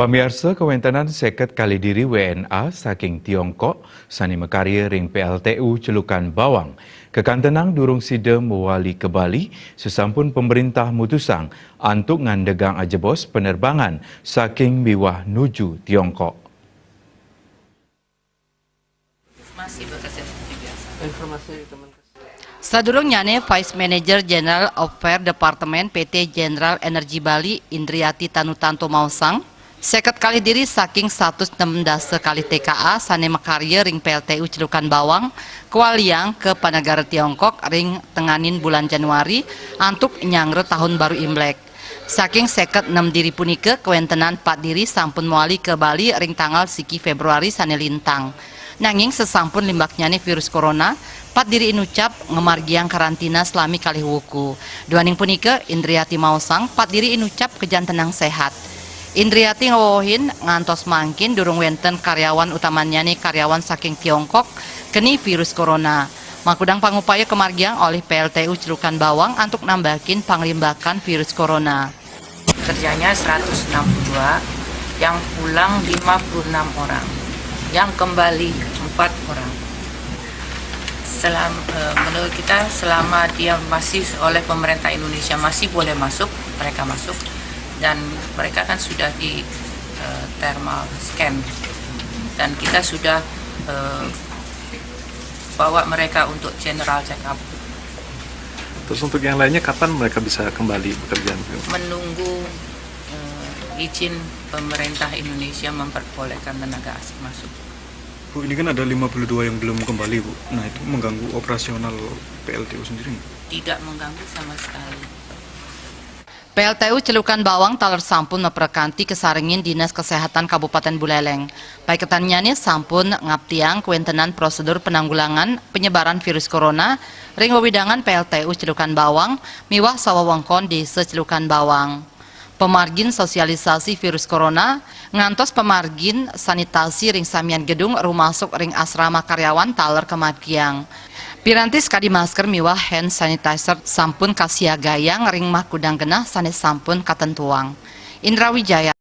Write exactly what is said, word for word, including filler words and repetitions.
Pamiarsa, kawéntenan seket kalih diri W N A saking Tiongkok sané makarya ring P L T U Celukan Bawang, kakantenang durung sida mawali ka Bali, sasampun pamréntah mutusang antuk ngandegang ajebos penerbangan saking miwah nuju Tiongkok. Sadurungnyané, Vice Manager General Affairs Department P T General Energy Bali, Indriati Tanutanto maosang, seket kalih diri saking satus nem dasa kalih T K A sané makarya ring P L T U Celukan Bawang kawaliang ka panegara Tiongkok ring tengahin bulan Januari antuk nyanggra Tahun Baru Imlek. Saking seket nem diri punika, kawéntenan pat diri sampun mawali ka Bali ring tanggal siki Februari sané lintang. Nanging sasampun limbaksnyané virus corona, pat diri inucap ngamargiang karantina salami kalih wuku. Duaning punika, Indriati maosang pat diri inucap kajantenang séhat. Indriati ngawewehin ngantos mangkin durung wénten karyawan utamannyané karyawan saking Tiongkok keni virus corona. Makudang pangupaya kamargiang olih P L T U Celukan Bawang antuk nambakin panglimbakan virus corona. Kerjanya seratus enam puluh dua, yang pulang lima puluh enam orang, yang kembali empat orang. Selam, eh, menurut kita, selama dia masih oleh pemerintah Indonesia masih boleh masuk, mereka masuk, dan mereka kan sudah di eh, thermal scan, dan kita sudah eh, bawa mereka untuk general check up. Terus untuk yang lainnya, kapan mereka bisa kembali bekerja? Menunggu eh, izin pemerintah Indonesia memperbolehkan tenaga asing masuk. Bu, ini kan ada lima puluh dua yang belum kembali, Bu. Nah, itu mengganggu operasional P L T U sendiri nggak? Tidak mengganggu sama sekali. P L T U Celukan Bawang taler sampun maprekanti kasarengin Dinas Kesehatan Kabupaten Buleleng. Paiketannyané sampun ngaptiang kawéntenan prosedur penanggulangan penyebaran virus corona ring wewidangan P L T U Celukan Bawang miwah sawewengkon Désa Celukan Bawang. Pamargin sosialisasi virus corona ngantos pamargin sanitasi ring samian gedung rumasuk ring asrama karyawan taler kamargiang. Piranti sakadi masker miwah hand sanitizer sampun kasiagayang ring makudang genah sané sampun katentuang. Indra Wijaya.